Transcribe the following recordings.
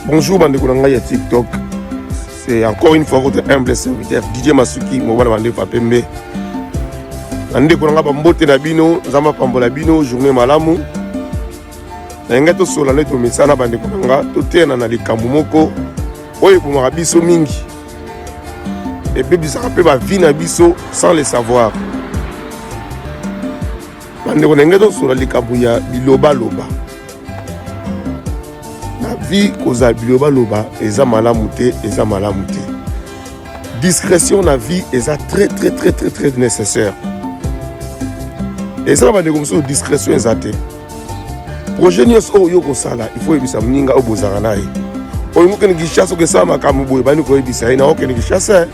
Bonjour bandeko na ngai ya TikTok. C'est encore une fois votre humble serviteur DJ Masuki mobala mandefa pembe. Bandeko na ngai bambote na bino, Nzambe apambola bino, journée malamu. Na ngai tosola nde tomesana bandeko na ngai, toteyana na likambo moko oyo ebomaka biso mingi. Ebebisaka mpe ba vie na biso sans le savoir. Bandeko na ngai tosola likambo ya bilobaloba. Na vie kozala bilobaloba eza malamu te, eza malamu te. Discrétion na vie eza très très très très très nécessaire. Eza na bandeko mosusu discrétion eza te. Projet nyonso oyo yo kosala, il faut oyebisa moninga oyo bozalaka na ye. Olingi okende Kinshasa okesala makambo boye, bandi koyebisa ye na okende Kinshasa,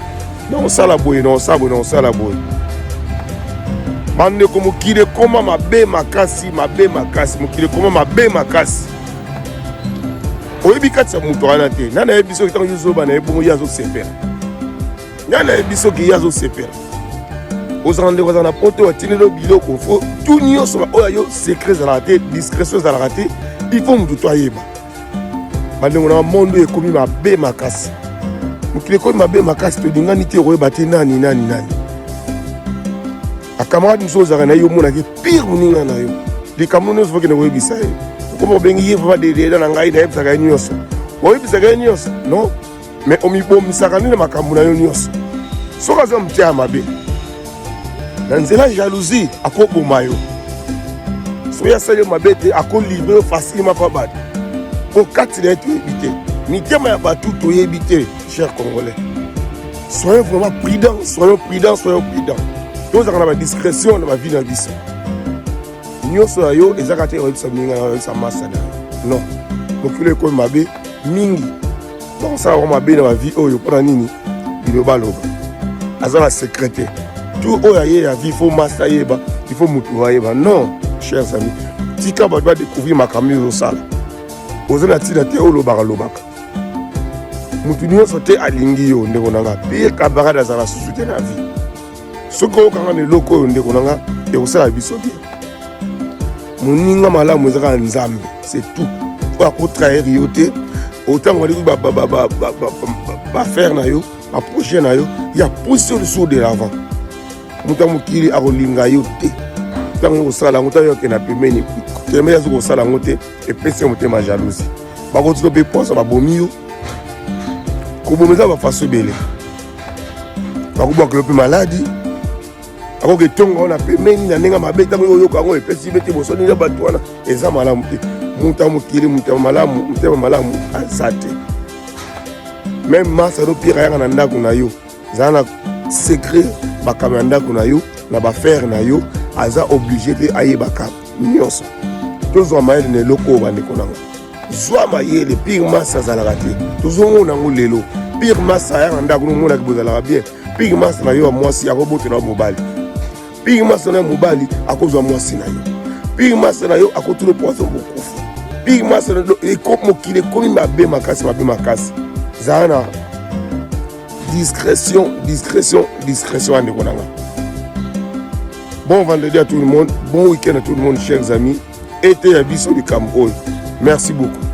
na osala boye, na osala boye, na osala boye. Bandeko, mokili ekoma mabe makasi, mabe makasi, mokili ekoma mabe makasi. Oyebi kati ya moto wana te. Nani ayebi soki ntango yo zoba na ye bongo ye azosepela? Nani ayebi soki ye azosepela? Ozala ndeko azala na poto atindeli yo biloko, fo tu nyonso oyo yo secret ezalaka te, discrétion ezalaka te, il faut moto to ayeba. Bandeko na monde oyo ekomi mabe makasi, mokili ekomi mabe makasi, tolingani te, okoyeba te nani nani nani. Acamarade mosusu ozalaka na ye, omonaki pire moninga na yo, likambo nyonso fokende koyebisa ye, okoma obengi ye papa dededa na ngai, nayebisaka ye nyonso, oyebisaka ye nyonso non, mais omibomisaka nde na makambo na yo nyonso. Soki aza motia ya mabe na nzela jalousie, akoboma yo. Soki asali yo mabe te, akolivre yo facilement mpa bato, po kati na ye toyebi te, mitema ya bato toyebi te. Cher Congolais, soyons vraiment prudents, soyons prudents, soyons prudents. Tozalaka na badiscrétion na bavie na biso nyonso. Ya yo ezaka te oyebisa moninga na oyebisa masa na yo, non. Mokili ekomi mabe mingi, bakosala bango mabe na bavie oyo. Mpona nini? Bilobaloba, aza na secret te. Tout oyo aye ya vie, faut masa ayeba, il faut motu ayeba. Non, chers amis, tika bato badécouvrir makambo oyo ozosala. Oza na ntina te olobaka lobaka, motu nyonso te alingi yo. Ndeko na nga, pire camarade azala susu te na vie. Soki oyokanga na eloko oyo, ndeko na nga, ekosala biso bien. Moninga malamu eza kaka Nzambe, c'est tout. Oyo akotrahir yo te. Otango baliki baaffaire na yo, baprojet na yo, ya pousse yo lisusu de l'avant. Moto ya mokili akolinga yo te. Ntango yo kosala yango, ntango yo okenda pembeni pembeni, azo kosala yango te, epesi yo motema jalousie, bakotika mpe posa, babomi yo. Koboma eza bafaso ebele, bakobwaka yo mpe maladi, akoki etonga wana pembeni na ndenge mabe. Ntango yo oyoka yango, epesi be te bosoni ya bato wana, eza malamu te. Moto ya mokili, moto ya malamu, motema malamu aza te. Meme masa no pire ayaka na ndako na yo, zala na secret. Makambo ya ndako na yo na baaffaire na yo, aza obligé te ayebaka nyonso. Tozwa mayele na eloko oyo, bandeko nanga, zwa mayele. Pire masa azalaka te, tozomona yango lelo. Pire masa ayaka ndako, nomonaki bozalaka bien. Pire masa na yo ya mwasi akobotela yo mobali. Pire masa na yo mobali akozwa mwasi na yo. Pire masa na yo akotuna poison, bokufa. Pire masa na yo, mokili ekomi mabe makasi, mabe makasi. Zala na discrétion, discrétion, discrétion, bandeko na nga. Bon vendredi à tout le monde, bon week-end à tout le monde, chers amis. Ete ya biso likambo oyo. Merci beaucoup.